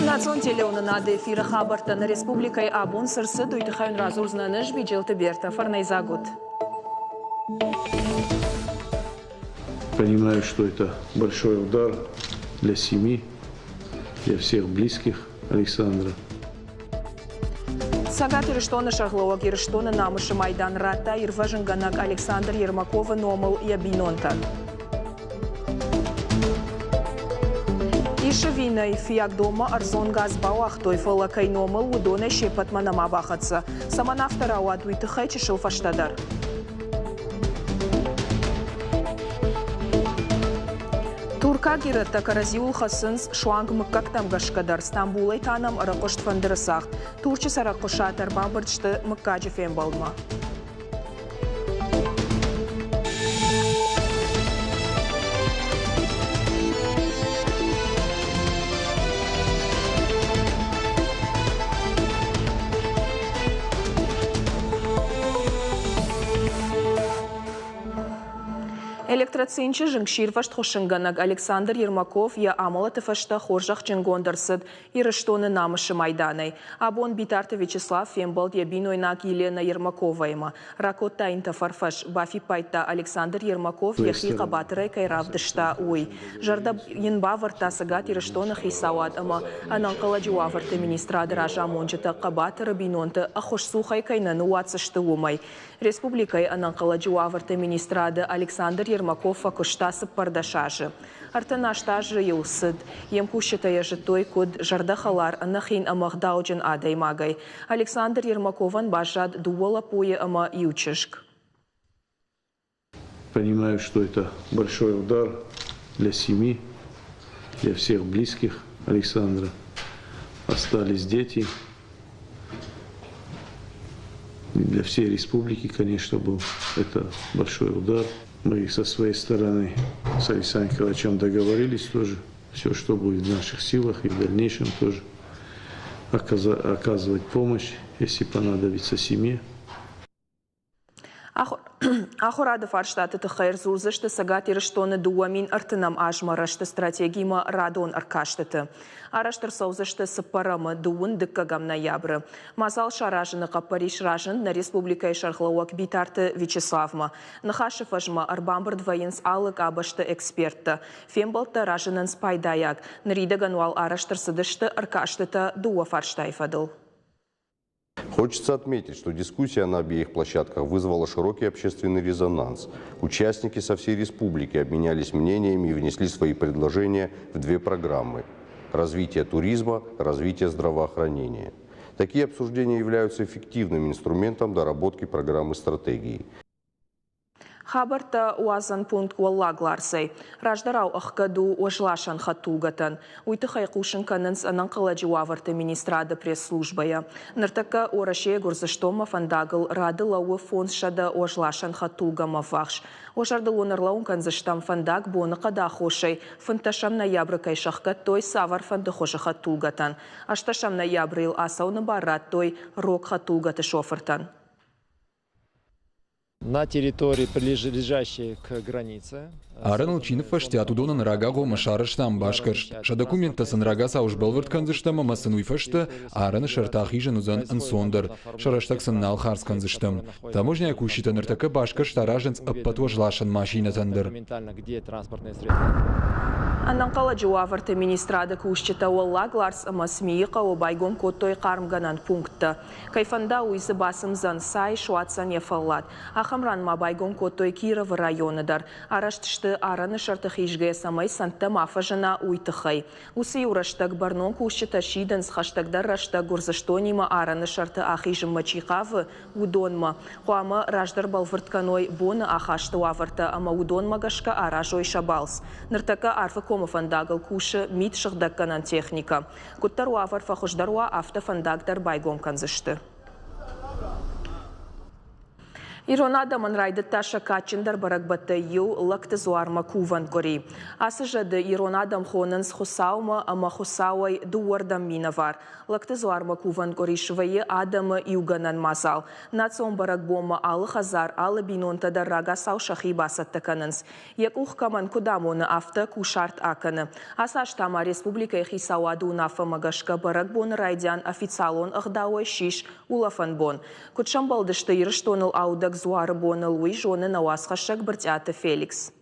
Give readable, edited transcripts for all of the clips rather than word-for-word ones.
Национ телеуынынады эфиры хабӕрттӕ нӕ республикӕйы абон цы рцыд, уый тыххӕй уын радзурдзынӕн ӕз, Биджелты Бертӕ. Фӕрнӕйдзаг ут! Понимаю, что это большой удар для семьи, для всех близких Александра. Цӕгат Ирыстоны сӕргълӕууӕг Ирыстоны намысы майдан радта ирвӕзынгӕнӕг Александр Ермаковы номыл йӕ бинонтӕн. Исы винӕй Фиагдонмӕ ӕрдзон газ бауагътой, фӕлӕ кӕй номыл, уыдонӕй се ппӕтмӕ нӕма бахӕццӕ. Цӕмӕн афтӕ рауад, уый тыххӕй чысыл фӕстӕдӕр. Туркаг ирӕттӕ кӕрӕдзиуыл хӕцынц суанг мыггӕгтӕм гӕсгӕ дӕр. Стамбулӕй та нӕм ӕрыхъуыст фӕндыры цагъд. Турчы цӕрӕг хъуысатӕ ӕрбамбырд сты мыггаджы фембӕлдмӕ. Электроцинчы зынгсирвӕзт хуыссынгӕнӕг Александр Ермаков йӕ амӕлӕты фӕстӕ хорзӕхджынгонд ӕрцыд Ирыстоны намысы майданӕй. Абон Битарты Вячеслав фембӕлд йӕ бинойнаг Елена Ермаковаимӕ. Ракодта йын тӕфӕрфӕс, бафиппайдта Александр Ермаков йӕхи хъӕбатырӕй кӕй равдыста, уый. Зӕрдӕ йын бавӕрдта Цӕгат Ирыстоны хицауад ӕмӕ Ӕнӕнхъӕлӕджы уавӕрты министрады разамонджытӕ хъӕбатыры бинонты ӕххуысцухӕй кӕй нӕ ныууадздзысты, уымӕй. Республикӕйы Ӕнӕнхъӕлӕджы уавӕрты министрады Александр Ермаков фӕкуыста 14 азы. 38 азы йыл цыд. Йе мкусджытӕ йӕ зыдтой куыд зӕрдӕхӕлар, ӕнӕхин ӕмӕ ӕгъдауджын адӕймагӕй. Александр Ермаковӕн баззад дыууӕ лӕппуйы ӕмӕ иу чызг. Понимаю, что это большой удар для семьи, для всех близких Александра. Остались дети. И для всей республики, конечно, был это большой удар. Мы со своей стороны с Александром Николаевичем договорились тоже. Все, что будет в наших силах и в дальнейшем тоже оказывать помощь, если понадобится семье. Ахуырады фарстаты тыххӕй ӕрдзурдзысты Цӕгат Ирыстоны 2030 азмӕ рӕзты стратегимӕ радон ӕркастыты. Арӕзт ӕрцӕудзысты цыппӕрӕмы, дыууын дыккӕгӕм ноябры. Мадзал саразыны хъӕппӕрис разынд нӕ республикӕйы сӕргълӕууӕг Битарты Вячеславмӕ. Ныхасы фӕзмӕ ӕрбамбырд вӕййынц алы къабӕзты эксперттӕ. Фембӕлдтӕ разынынц пайдайаг. Ныридӕгӕн уал арӕзт ӕрцыдысты ӕркастытӕ дыууӕ фарстайы фӕдыл. Хочется отметить, что дискуссия на обеих площадках вызвала широкий общественный резонанс. Участники со всей республики обменялись мнениями и внесли свои предложения в две программы – развитие туризма, развитие здравоохранения. Такие обсуждения являются эффективным инструментом доработки программы стратегии. Хабӕрттӕ уадзӕн пункт Уӕллаг Ларсӕй раздӕрау ӕхгӕд у уӕзласӕн хӕдтулгӕтӕн. Уый тыххӕй хъусын кӕнынц ӕнӕнхъӕлӕджы уавӕрты министрады пресс-службӕйӕ. Ныртӕккӕ Уӕрӕсейӕ Гуырдзыстонмӕ фӕндагыл рады лӕууы 500 уӕзласӕн хӕдтулгӕмӕ ввахс. Уӕ зӕрдыл уын ӕрлӕууын кӕндзыстӕм, фӕндаг боныхъӕды аххосӕй фынддӕсӕм ноябры кӕй сӕхгӕдтой цавӕрфӕнды хуызы хӕдтулгӕтӕн. Ӕстдӕсӕм ноябры йыл ацӕуыны бар радтой рог хӕдтулгӕты шофыртӕн. На территории, прилежащей к границе. Арӕныл чи ныффӕстиат, уыдонӕн рагагъоммӕ сарӕзтам басгӕрст. Сӕ документтӕ сын рагацау сбӕлвырд кӕндзыстӕм ӕмӕ сын уый фӕстӕ арӕны сӕрты ахизын уыдзӕн ӕнцондӕр, сӕ рӕстӕг сын нал хардз кӕндзыстӕм. Таможняйы кусджытӕ ныртӕккӕ басгӕрст аразынц ӕппӕт уӕзласӕн машинӕтӕн дӕр. Ӕнӕнхъӕлӕджы уавӕрты министрады кусджытӕ Уӕллаг Ларс ӕмӕ Цмийы хъӕуы байгом кодтой хъармгӕнӕн пункттӕ. Кӕй фӕнда, уый дзы бацымдзӕн цай, суадздзӕн йӕ фӕллад. Ахӕм ран ма байгом кодтой Кировы районы дӕр. Арӕзт сты арӕны сӕрты хизгӕ, цӕмӕй цӕндтӕ ма фӕзына, уый тыххӕй. Уыцы-иу рӕстӕг бӕрнон кусджытӕ сидынц, хӕстӕгдӕр рӕстӕг Гуырдзыстонимӕ арӕны сӕрты ахизынмӕ чи хъавы, уыдонмӕ. Хъуамӕ раздӕр бӕлвырд кӕной боны ахасты уавӕртӕ ӕмӕ уыдонмӕ гӕсгӕ аразой сӕ балц. Ныртӕккӕ Арфы комы фӕндагыл кусы мит сыгъдӕггӕнӕн техникӕ. Куыддӕр уавӕр фӕхуыздӕр уа, афтӕ фӕндаг дӕр байгом кӕндзысты. Ирон адӕмӕн райдыдта сӕ кадджындӕр бӕрӕгбӕттӕй иу Лӕгты дзуармӕ кувӕн къуыри. Ацы зӕды ирон адӕм хонынц Хуыцаумӕ ӕмӕ Хуыцауӕй дыууӕрдӕм минӕвар. Лӕгты дзуармӕ кувӕн къуыри свӕййы адӕмы иугӕнӕн мадзал. Национ бӕрӕгбонмӕ алы хӕдзар, алы бинонтӕ дӕр рагацау сӕхи бацӕттӕ кӕнынц. Йӕ къух кӕмӕн куыд амоны, афтӕ кусарт акӕны. Ацы аз та ма республикӕйы хицауады уынаффӕмӕ гӕсгӕ бӕрӕгбоны райдиан официалон ӕгъдауӕй ссис улӕфӕн бон. Куыд сӕмбӕлдысты Ирыстоныл аудӕг дзуары боныл, уый зоны нӕ уацхӕссӕг Брытъиаты Феликс.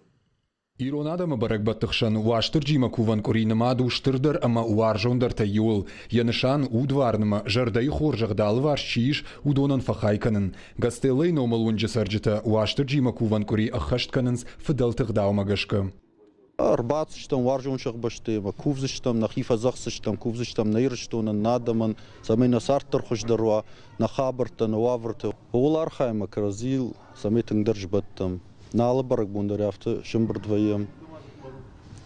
Ирон адӕмы бӕрӕгбӕтты хсӕн Уастырджимӕ кувӕн къуыри нымад у стырдӕр ӕмӕ уарзондӕртӕй иуыл. Йӕ нысан удварнмӕ, зӕрдӕйы хорзӕх дӕ алыварс чи ис, уыдонӕн фӕхай кӕнын. Гастеллойы номыл уынджы цӕрджытӕ Уастырджимӕ кувӕн къуыри ӕххӕст кӕнынц фыдӕлты гъдаумӕ гӕсгӕ. Ӕрбацыдыстӕм уарзон сыхбӕстӕмӕ, кувдзыстӕм, нӕхи фӕдзӕхсдзыстӕм, кувдзыстӕм нӕ Ирыстонӕн, нӕ адӕмӕн, цӕмӕй нӕ цард дӕр хуыздӕр уа, нӕ хабӕрттӕ, нӕ уавӕртӕ. Ууыл архайӕм ӕмӕ кӕрӕдзийыл цӕмӕй тынгдӕр сбӕттӕм. Нӕ алы бӕрӕгбон дӕр афтӕ сӕмбырд вӕййӕм.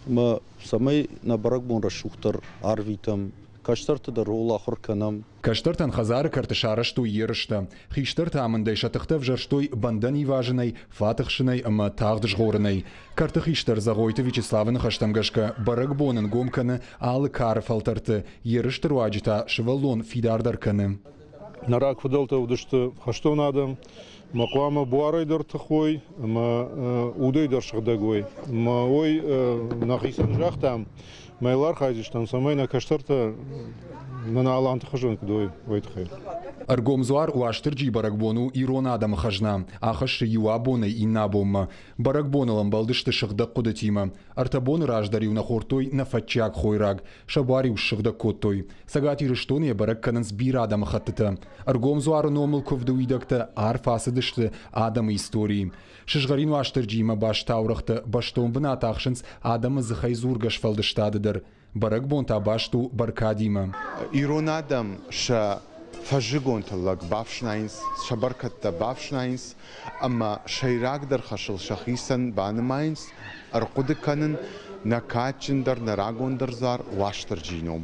Ӕмӕ цӕмӕй нӕ бӕрӕгбон рӕсугъддӕр арвитӕм, кӕстӕрты дӕр ууыл ахуыр кӕнӕм. Кӕстӕртӕн хӕдзары кӕрты сарӕзтой ерыстӕ. Хистӕртӕ амындӕй сӕ тыхтӕ ӕвзӕрстой бӕндӕн ивазынӕй, фатыхсынӕй ӕмӕ тагъд згъорынӕй. Кӕрты хистӕр Зӕгъойты Вячеславы ныхӕстӕм гӕсгӕ, бӕрӕгбон ӕнгом кӕны алы кары фӕлтӕрты, ерысты руаджы та сывӕллон фидардӕр кӕны. Нӕ рагфыдӕлтӕ уыдысты хӕстон адӕм, ӕмӕ хъуамӕ буарӕй дӕр тых уой ӕмӕ удӕй дӕр сыгъдӕг уой. Ӕмӕ уый нӕхицӕн загътам, мӕ йыл архайдзыстӕм, цӕмӕй нӕ кӕстӕртӕ нӕ аланты хуызӕн куыд уой, уый тыххӕй. Ӕргом дзуар Уастырджийы бӕрӕгбон у ирон адӕмы хӕзна, ахӕссы иу абонӕй иннӕ абонмӕ. Бӕрӕгбоныл ӕмбӕлдысты сыгъдӕг хъуыдытимӕ. Ӕртӕ боны раздӕр-иу нӕ хордтой нӕфӕтчиаг хойраг, сӕ буар-иу ссыгъдӕг кодтой. Цӕгат Ирыстоны йӕ бӕрӕг кӕнынц бирӕ адӕмыхӕттытӕ. Ӕргом дзуары номыл куывды уидӕгтӕ арф ацыдысты адӕмы историйы. Сызгъӕрин Уастырджиимӕ баст таурӕгътӕ бӕстон бынат ахсынц адӕмы дзыхӕй дзургӕ сфӕлдыстады дӕр. Бӕрӕгбон та баст у бӕркадимӕ. Ирон адӕм сӕ фӕззыгон тыллӕг бафснайынц, сӕ бӕркӕдтӕ бафснайынц ӕмӕ сӕйрагдӕр хӕсыл сӕхицӕн банымайынц ӕрхъуыды кӕнын нӕ кадджындӕр, нӕ рагондӕр дзуар Уастырджийы ном.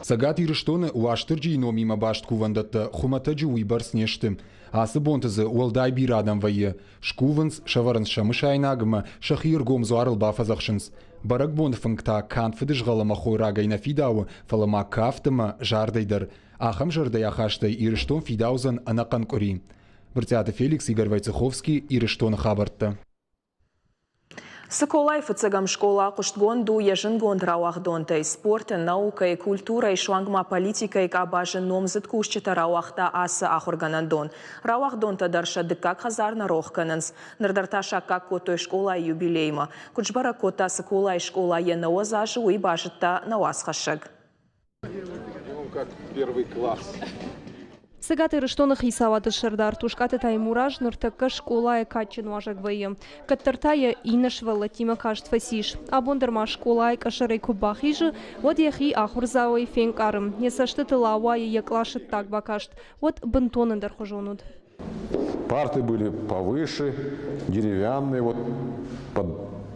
Цӕгат Ирыстоны Уастырджийы номимӕ баст кувӕндӕттӕ хуымӕтӕджы уыйбӕрц не сты. Ацы бонты дзы уӕлдай бирӕ адӕм вӕййы. Скувынц, сӕвӕрынц сӕ мысайнаг ӕмӕ сӕхи ӕргом дзуарыл бафӕдзӕхсынц. Бӕрӕгбоны фынг та канд фыдызгъӕл ӕмӕ хойрагӕй нӕ фидауы, фӕлӕ ма кафт ӕмӕ зардӕй дӕр. Ахӕм зӕрдӕйы ахастӕй Ирыстон фидаудзӕн ӕнӕхъӕн къуыри. Брытъиаты Феликс, Игорь Войцеховский, Ирыстоны хабӕрттӕ. Цыколайы фыццӕгӕм скъола хъуыстгонд у йӕ зындгонд рауагъдонтӕй. Спорты, наукӕйы, культурӕйы, суанг ма политикӕйы къабазы номдзыд кусджытӕ рауагъта ацы ахуыргӕнӕндон. Рауагъдонтӕ дӕр сӕ дыккаг хӕдзар нӕ рох кӕнынц. Ныр дӕр та саккаг кодтой скъолайы юбилеймӕ. Куыд сбӕрӕг кодта Цыколайы скъола йӕ 90 азы, уый базыдта нӕ уацхӕссӕг. Цӕгат Ирыстоны хицауады сӕрдар Тускъаты Таймураз ныртӕккӕ скъолайы кадджын уазӕг вӕййы. Кӕддӕр та йӕ иннӕ сывӕллӕттимӕ каст фӕцис. Абон дӕр ма скъолайы къӕсӕрӕй куы бахизы, уӕд йӕхи ахуырдзауӕй фенкъары. Йӕ цӕстытыл ауайы йӕ къласы ддаг бакаст, уӕд бынтон ӕндӕрхуызон уыд. Парты были повыше, деревянные, вот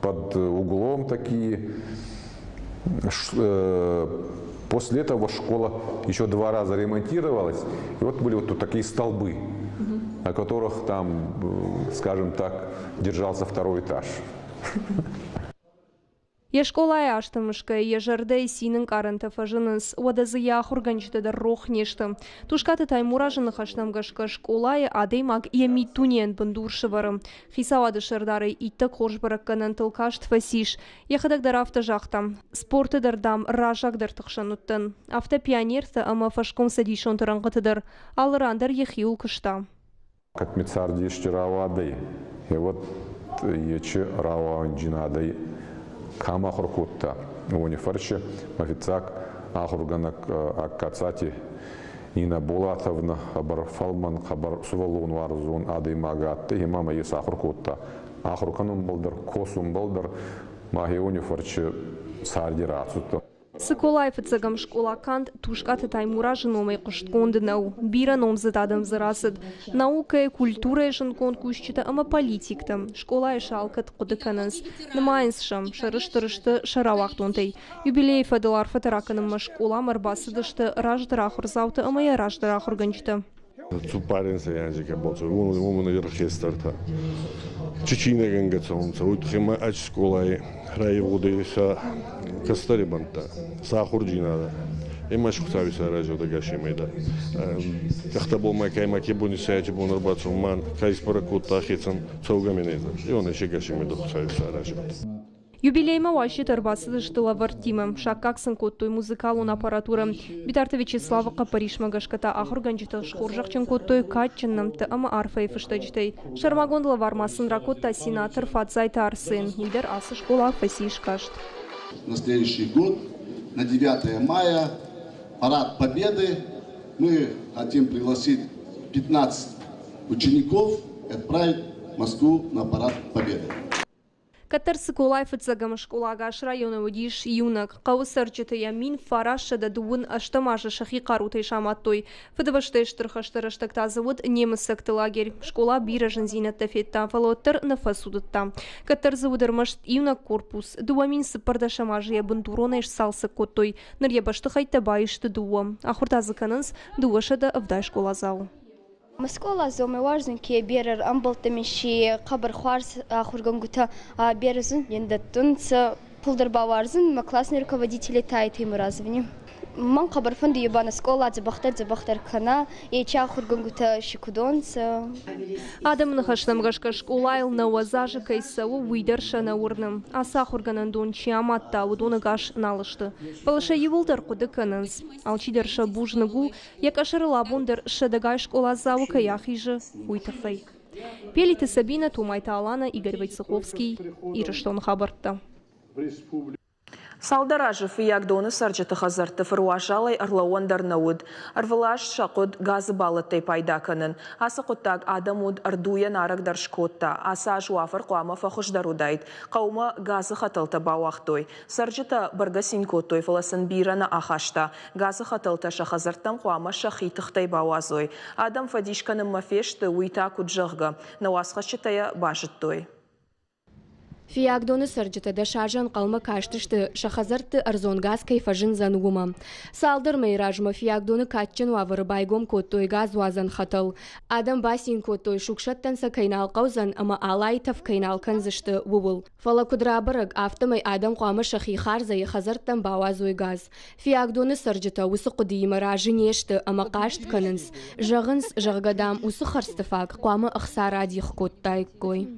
под углом такие. После этого школа еще 2 раза ремонтировалась, и вот были вот тут такие столбы, на которых там, скажем так, держался второй этаж. Йе скъолайы азты мысгӕ йӕ зӕрдӕйы цины ӕнкъарӕнтӕ фӕзынынц, уӕдӕ дзы йӕ ахуыргӕнджытӕ дӕр рох не сты. Тускъаты Таймуразы ныхӕстӕм гӕсгӕ скъолайы адӕймаг йӕ миддунейӕн бындур сӕвӕры. Хицауады сӕрдарӕй иттӕг хорз бӕрӕггӕнӕнтыл каст фӕцис. Йӕхӕдӕг дӕр афтӕ загъта, спорты дӕр, дам, раззагдӕрты хсӕн уыдтӕн. Афтӕ пионертӕ ӕмӕ фӕскомцӕдисонты рӕнхъыты дӕр алы ран дӕр йӕхиуыл куыста. Кӕд ми царди ести рауадӕй, гъе уӕд ечи рауӕнджийнадӕй ка ахур кодта, уони фӕрци мӕ фиццаг ахургӕнӕг Агкацати Нина Болатовна хъӕбӕр фӕлмӕн, хъӕбӕр сувӕллонуарзон адӕймаг адтӕй, ӕма мӕ ес ахур кодта. Ахур кӕнунбӕл дӕр, косунбӕл дӕр ма гъе уони фӕрци царди рацудтӕн. Цыколайы фыццӕгӕм скъола канд Тускъаты Таймуразы номӕй хъуыстгонд нӕу. Бирӕ номдзыд адӕм дзы рацыд. Наукӕйы, культурӕйы зындгонд кусджытӕ ӕмӕ политиктӕ. Скъолайы сӕ алкӕд хъуыды кӕнынц. Нымайынц сӕм, сӕрыстыр сты сӕ рауагъдонтӕй. Юбилейы фӕдыл арфӕтӕ ракӕнынмӕ скъоламӕ ӕрбацыдысты раздӕр ахуырдзаутӕ ӕмӕ йӕ раздӕр ахуыргӕнджытӕ. Цуппаринсӕй анзи кӕбӕл цӕуй, уомӕн хестӕртӕ чечийнӕгӕнгӕ цӕунцӕ, уой туххӕй ма ӕч скъолай райевгъудӕй сӕ кӕстӕри бӕнттӕ, сӕ ахурдзийнадӕ. Ӕма Хуцауи саразӕд ӕгасемӕй дӕр. Къӕхтӕбӕл ма ка ма ке бони сайӕти бон ӕрбацӕун, ма ка исбӕрӕг кодта хецӕн цӕугӕ менедзӕ. Еуӕн се гасемӕй дӕр Хуцауи саразӕд. Юбилеймӕ уазджытӕ ӕрбацыдысты лӕвӕрттимӕ, саккаг сын кодтой музыкалон аппаратурӕ. Битарты Вячеславы хъӕппӕрисмӕ гӕсгӕ та ахуыргӕнджытӕ схорзӕхджын кодтой кадджын нӕмттӕ ӕмӕ арфӕйы фыстӕджытӕй. Сӕрмагонд лӕвар ма сын ракодта сенатор Фадзайты Арсен. Уый дӕр ацы скъола фӕцис каст. На следующий год, на 9 мая, парад Победы, мы хотим пригласить 15 учеников и отправить в Москву на парад Победы. Кӕддӕр Цыколайы фыццӕгӕм скъола ӕгас районы уыдис иунӕг. Хъӕуы цӕрджыты йӕ 1928 азы сӕхи хъарутӕй самадтой. Фыдыбӕстӕйы Стыр хӕсты рӕстӕг та дзы уыд немыцӕгты лагерь. Скъола бирӕ зындзинӕдтӕ федта, фӕлӕ уӕддӕр нӕ фӕцудыдта. Кӕддӕр дзы уыд ӕрмӕст иунӕг корпус. 2014 азы йӕ бындуронӕй сцалцӕг кодтой. Ныр йӕ бӕстыхӕйттӕ баисты дыууӕ. Ахуыр та дзы кӕнынц 270 скъоладзауы. Скъоладзаумӕ уарзун ке берӕ ӕмбӕлттӕ си хъӕбӕр хуарз ахургӕнгутӕ берӕ зунд не дӕттунцӕ. Фулдӕр бауарзун мӕ классный руководители Тайти Муразовни. Мӕн хъӕбӕр фӕндуй ба нӕ скъола дзӕбӕхдӕр-дзӕбӕхдӕр кӕна, ечи ахургӕнгутӕ си куд уонцӕ. Адӕмы ныхӕстӕм гӕсгӕ скъолайыл 90 азы кӕй цӕуы, уый дӕр сӕ нӕ уырны. Ацы ахуыргӕнӕндон чи амадта, уыдон ӕгас нал сты. Фӕлӕ сӕ иууылдӕр хъуыды кӕнынц. Алчидӕр сӕ бузныг у, йӕ къӕсӕрыл абон дӕр сӕдӕгай скъоладзауы кӕй ахизы, уый тыххӕй. Пелиты Сабинӕ, Томайты Алана, Игорь Войцеховский, Ирыстоны хабӕрттӕ. Цалдӕр азы Фыййагдоны цӕрджыты хӕдзӕртты фыруазалӕй ӕрлӕууӕн дӕр нӕ уыд. Ӕрвылаз сӕ хъуыд газы баллӕттӕй пайда кӕнын. Ацы хъуыддаг адӕм уыд ӕрдуйӕ нарӕгдӕр скодта. Ацы аз уавӕр хъуамӕ фӕхуыздӕр уыдаид. Хъӕумӕ газы хӕтӕлтӕ бауагътой. Цӕрджытӕ бӕргӕ цин кодтой, фӕлӕ сын бирӕ нӕ ахаста. Газы хӕтӕлтӕ сӕ хӕдзӕрттӕм хъуамӕ сӕхи тыхтӕй бауадзой. Адӕм фӕдис кӕнынмӕ фесты, уый та куыд зӕгъгӕ. Нӕ уацхӕсджытӕ йӕ базыдтой. Фиагдоны цӕрджытӕ дӕс азы ӕнхъӕлмӕ кастысты, сӕ хӕдзӕртты ӕрдзон газ кӕй фӕзындзӕн, уымӕ. Цалдӕр мӕйы размӕ Фиагдоны кадджын уавӕры байгом кодтой газуадзӕн хӕтӕл. Адӕм бацин кодтой, сугсӕттӕн сӕ кӕй нал хъӕудзӕн ӕмӕ алайы тӕф кӕй нал кӕндзысты, ууыл. Фӕлӕ куыд рабӕрӕг, афтӕмӕй адӕм хъуамӕ сӕхи хардзӕй хӕдзӕрттӕм бауадзой газ. Фиагдоны цӕрджытӕ уыцы хъуыдыимӕ разы не сты ӕмӕ хъаст кӕнынц. Зӕгъынц, зӕгъгӕ, дам, уыцы хӕрдзты фаг хъуамӕ ӕхца радих кодтаиккой.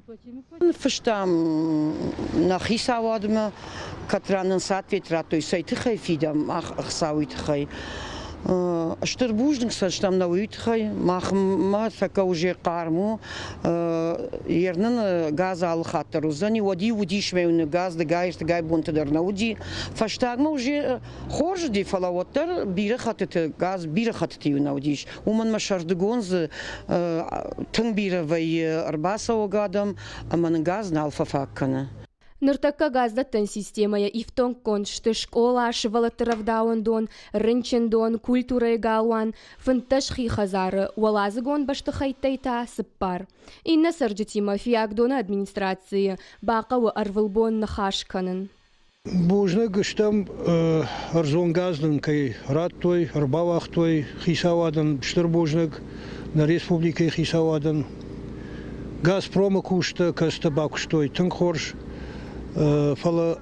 Ныффыстам нӕ хицауадмӕ, кӕд нын цы ответ радтой, цӕй тыххӕй фидӕм ӕхца, уый тыххӕй. Стыр бузныг сӕ стӕм нӕ уый тыххӕй. Махмӕ тӕккӕ уже хъарм у. Ер нын газ алы хатт дӕр уыдзӕни. Уӕд-иу уыдис мӕ газ дыгай-ӕртыгай бонты дӕр нӕ уыди. Фӕстагмӕ уже хорз уыди, фӕлӕ уӕддӕр бирӕ хӕттыты газ бирӕ хӕттыты-иу нӕ уыдис. Уымӕн мӕ сӕрдыгон дзы тынг бирӕ вӕййы ӕрбацӕуӕг адӕм ӕмӕ нын газ нал фӕфаг кӕны. Ныртӕккӕ газдӕттӕн системӕйӕ ифтонггонд сты скъола, сывӕллӕтты рӕвдауӕндон, рынчындон, культурӕйы галуан, 15 хи хӕдзары, уӕладзыгон бӕстыхӕйттӕй та цыппар. Иннӕ цӕрджытимӕ Фиагдоны администрацийы бахъӕуы ӕрвылбон ныхас кӕнын. Бузныг стӕм, ӕрдзон газ нын кӕй радтой, ӕрбауагътой хицауадӕн стыр бузныг, нӕ республикӕйы хицауадӕн. Газпромы кусджытӕ кӕцытӕ бакуыстой тынг хорз, фӕлӕ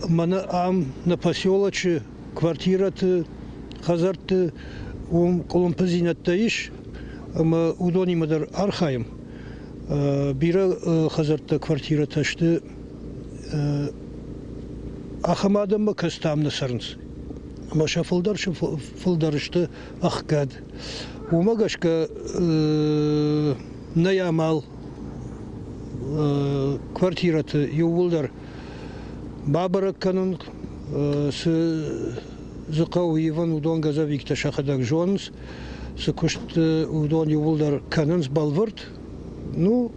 мӕнӕ ам нӕ поселочы квартирӕты, хӕдзӕртты уым къуылымпыдзинӕдтӕ ис ӕмӕ уыдонимӕ дӕр архайӕм. Бирӕ хӕдзӕрттӕ, квартирӕтӕ сты ахӕм адӕммӕ кӕцытӕ ам нӕ цӕрынц ӕмӕ сӕ фылдӕр фылдӕр сты ӕхгӕд. Уымӕ гӕсгӕ нӕй амал квартирӕты иууылдӕр бабӕрӕг кӕнын, цы дзы хъӕуы ивын, уыдон газовиктӕ сӕхӕдӕг зонынц, цы куыст уыдон иууылдӕр кӕнынц бӕлвырд. Ну,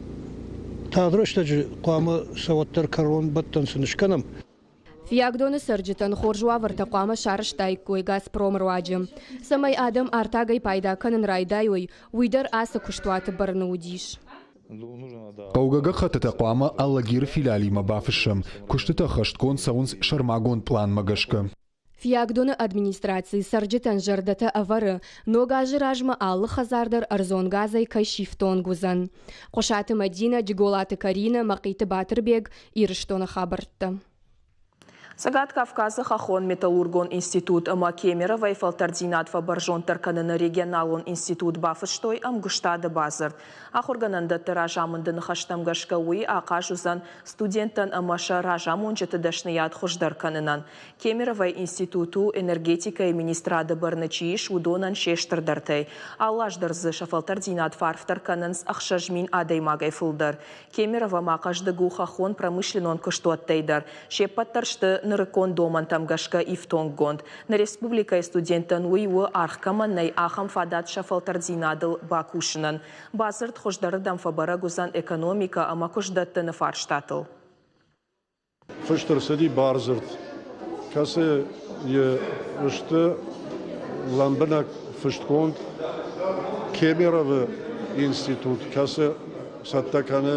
тагъд рӕстӕджы хъуамӕ сӕ уӕддӕр кӕронбӕттӕн сын скӕнӕм. Фиагдоны цӕрджытӕн хорз уавӕртӕ хъуамӕ сарӕзтаиккой «Газпром» руаджы. Цӕмӕй адӕм артагӕй пайда кӕнын райдайой, уый дӕр ацы куыстуаты бӕрны уыдис. Хъӕугӕ гӕххӕттытӕ хъуамӕ Алагиры филиалимӕ бафыссӕм. Куыстытӕ ӕххӕстгонд цӕуынц сӕрмагонд пъланмӕ гӕсгӕ. Фиагдоны администраци цӕрджытӕн зӕрдӕтӕ ӕвӕры, ног азы размӕ алы хӕдзар дӕр ӕрдзон газӕй кӕй сифтонг уыдзӕн. Хъуысаты Мӕдинӕ, Джиголаты Каринӕ, Мӕхъиты Батырбег, Ирыстоны хабӕрттӕ. Цӕгат Кавказы хӕххон-металлургон институт ӕмӕ Кемеровойы фӕлтӕрддзинад фӕбӕрзонддӕр кӕныны регионалон институт бафыстой ӕмгуыстады бадзырд. Ахуыргӕнӕндӕтты разамынды ныхӕстӕм гӕсгӕ уый ахъаз уыдзӕн студенттӕн ӕмӕ сӕ разамонджыты дӕсныйад хуыздӕр кӕнынӕн. Кемеровойы институт у, энергетикӕйы министрады бӕрны чи ис, уыдонӕн се стырдӕртӕй. Алы аз дӕр дзы сӕ фӕлтӕрддзинад фӕарфдӕр кӕнынц 6000 адӕймагӕй фылдӕр. Кемерово ма хъӕздыг у хӕххон-промышленнон куыстуӕттӕй дӕр. Се ппӕт дӕр сты нырыккон домӕнтӕм гӕсгӕ ифтонггонд. Нӕ республикӕйы студенттӕн уый у, аргъ кӕмӕн нӕй, ахӕм фадат сӕ фӕлтӕрддзинадыл бакусынӕн. Бадзырд хуыздӕрырдӕм фӕбӕрӕг уыдзӕн экономикӕ ӕмӕ куыстдӕттыны фарстатыл. Фыст ӕрцыди бардзырд, кӕцыйы сты лӕмбынӕг фыстгонд Кемеровы институт, кӕцы цӕттӕ кӕны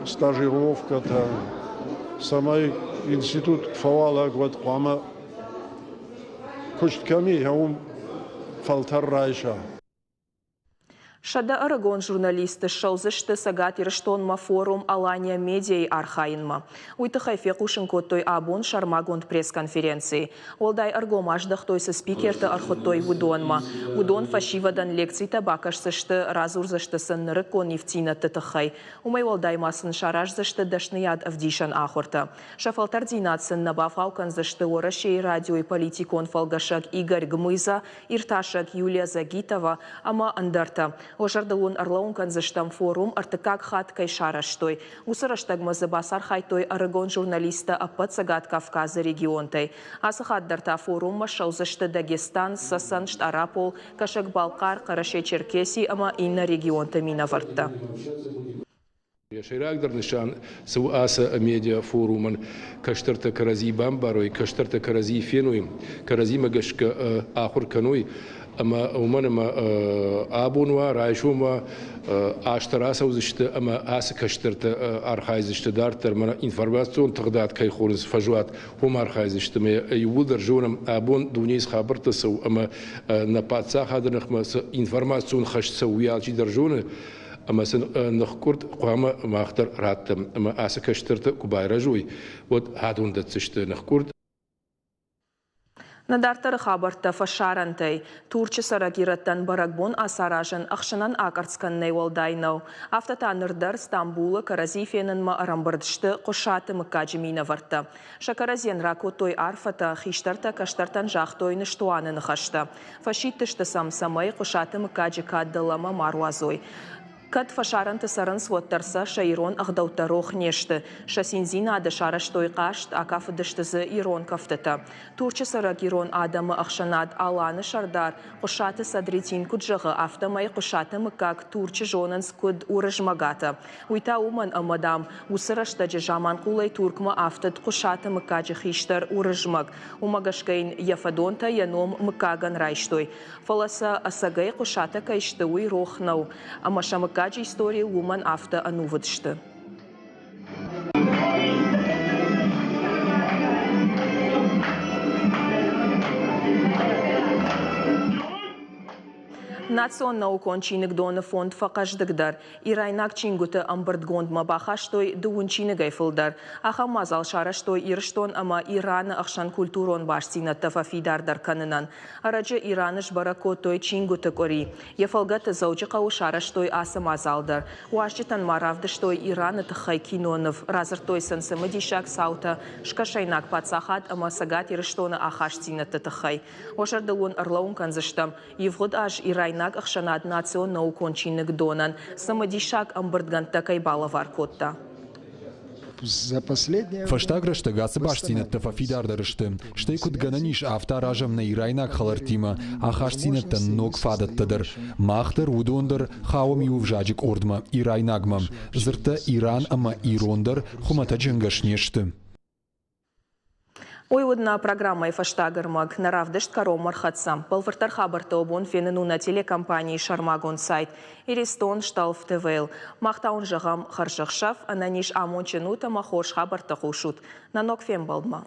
стажировкӕтӕ, цӕмӕй институт фӕуӕлӕг, уӕд хъуамӕ куыст кӕм и, уым фӕлтӕр райса. 100 ӕрыгон журналисты ссӕудзысты Цӕгат Ирыстонмӕ форум «Алания Медиа»-йы архайынмӕ. Уый тыххӕй фехъусын кодтой абон сӕрмагонд пресс-конференцийы. Уӕлдай ӕргом аздӕхтой, цы спикертӕ ӕрхуыдтой, уыдонмӕ. Уыдон фӕсивӕдӕн лекцитӕ бакӕсдзысты, радзурдзысты сын нырыккон ивддзинӕдты тыххӕй. Уымӕй уӕлдай ма сын сараздзысты дӕсныйад ӕвдисӕн ахуыртӕ. Сӕ фӕлтӕрддзинад сын нӕ бавгъау кӕндзысты Уӕрӕсейы радиойы политикон фӕлгӕсӕг Игорь Гмыза, иртасӕг Юлия Загитова ӕмӕ ӕндӕртӕ. Уӕ зӕрдыл уын ӕрлӕууын кӕндзыстӕм, форум ӕртыккаг хатт кӕй сарӕзтой. Уыцы рӕстӕгмӕ дзы бацархайдтой ӕрыгон журналисттӕ ӕппӕт Цӕгат Кавказы регионтӕй. Ацы хатт дӕр та форуммӕ ссӕудзысты Дагестан, Цӕцӕн, Стъарапол, Кӕсӕг-Балхъар, Хъӕрӕсе-Черкеси ӕмӕ иннӕ регионты минӕвӕрттӕ. Йӕ сӕйрагдӕр нысан цы у ацы медиафорумӕн, кӕстӕртӕ кӕрӕдзи бамбарой, кӕстӕртӕ кӕрӕдзи феной, кӕрӕдзимӕ гӕсгӕ ахуыр кӕной ӕмӕ уымӕн ӕмӕ абон уа, райсом уа, азтӕ рацӕудзысты ӕмӕ ацы кӕстӕртӕ архайдзысты дарддӕр мӕнӕ информацион тыгъдад кӕй хонынц фӕзуат, уым архайдзысты ӕмӕ иууылдӕр зонӕм, абон дунейы цы хабӕрттӕ цӕуы ӕмӕ нӕ паддзахады ныхмӕ цы информацион хӕст цӕуы, уый алчидӕр зоны. Ӕмӕ сын ныхкъуырд хъуамӕ мах дӕр раттӕм ӕмӕ ацы кӕстӕртӕ куы байрӕзой, уӕд адон дӕтдзысты ныхкъуырд. Нӕ дарддӕры хабӕрттӕ фӕсарӕнтӕй. Турчы цӕрӕг ирӕттӕн бӕрӕгбон ацаразын ӕхсынӕн акъӕрцц кӕнынӕй уӕлдай нӕу. Афтӕ та ныр дӕр Стамбулы кӕрӕдзи фенынмӕ ӕрӕмбырд сты Хъуысаты мыггаджы минӕвӕрттӕ. Сӕ кӕрӕдзийӕн ракодтой арфӕтӕ, хистӕртӕ кӕстӕртӕн загътой ныстуаны ныхӕстӕ. Фӕсидтысты сӕм, цӕмӕй Хъуысаты мыггаджы кад дӕлӕмӕ ма руадзой. Кӕд фӕсарӕнты цӕрынц, уӕддӕр сӕ сӕ ирон ӕгъдӕуттӕ рох не сты. Сӕ циндзинады сарӕзтой хъазт, акафыдысты дзы ирон кӕфтытӕ. Турчы цӕрӕг ирон адӕмы ӕхсӕнад Аланы сӕрдар Хъуысаты Садретин куыд зӕгъы, афтӕмӕй Хъуысаты мыггаг Турчы зонынц куыд Уырызмӕгатӕ. Уый та уымӕн ӕмӕ, дам, уыцы рӕстӕджы Заманхъулӕй Туркмӕ афтыд Хъуысаты мыггаджы хистӕр Уырызмӕг. Уымӕ гӕсгӕ йын йӕ фӕдонтӕ йӕ ном мыггагӕн райстой. Фӕлӕ сӕ ӕцӕгӕй Хъуысатӕ кӕй сты, уый рох нӕу. Ӕмӕ сӕ мыггаджы историйыл уымӕн афтӕ ӕнувыд сты. Национ наукон чиныгдоны фонд фӕхъӕздыгдӕр. Ирайнаг чингуыты ӕмбырдгондмӕ бахастой дыууын чиныгӕй фылдӕр. Ахӕм мадзал сарӕзтой Ирыстон ӕмӕ Ираны ӕхсӕн культурон бастдзинӕдтӕ фӕфидардӕр кӕнынӕн. Ӕрӕджы Ираны сбӕрӕг кодтой чингуыты къуыри. Йӕ фӕлгӕты Дзӕуджыхъӕуы сарӕзтой ацы мадзал дӕр. Уазджытӕн ма равдыстой Ираны тыххӕй киноныв, радзырдтой сын цымыдисаг цаутӕ Скӕсӕйнаг паддзахад ӕмӕ Цӕгат Ирыстоны ахастдзинӕдты тыххӕй. Уӕ зӕрдыл уын ӕрлӕууын кӕндзыстӕм, ивгъуыд аз ирайнаг ӕхсӕнад национ наукон чиныгдонӕн цымыдисаг ӕмбырдгӕндтӕ кӕй балӕвар кодта. Фӕстаг рӕстӕг ацы бастдзинӕдтӕ фӕфидардӕр сты, стӕй куыд гӕнӕн ис, афтӕ аразӕм нӕ ирайнаг хӕлӕрттимӕ ахастдзинӕдтӕн ног фадӕттӕ дӕр. Мах дӕр, уыдон дӕр хауӕм иу ӕвзаджы къордмӕ, ирайнагмӕ. Дзырдтӕ Иран ӕмӕ ирон дӕр хуымӕтӕджы ӕнгӕс не сты. Уый уыд нӕ программӕйы фӕстаг ӕрмӕг. Нӕ равдыст кӕронмӕ рхӕццӕ. Бӕлвырддӕр хабӕрттӕ уӕ бон фенын у нӕ телекомпанийы сӕрмагонд сайт Иристон Сталф ТВ-йыл. Мах та уын зӕгъӕм хӕрзӕхсӕв, ӕнӕниз амондджын ут ӕмӕ хорз хабӕрттӕ хъусут. Нӕ ног фембӕлдмӕ!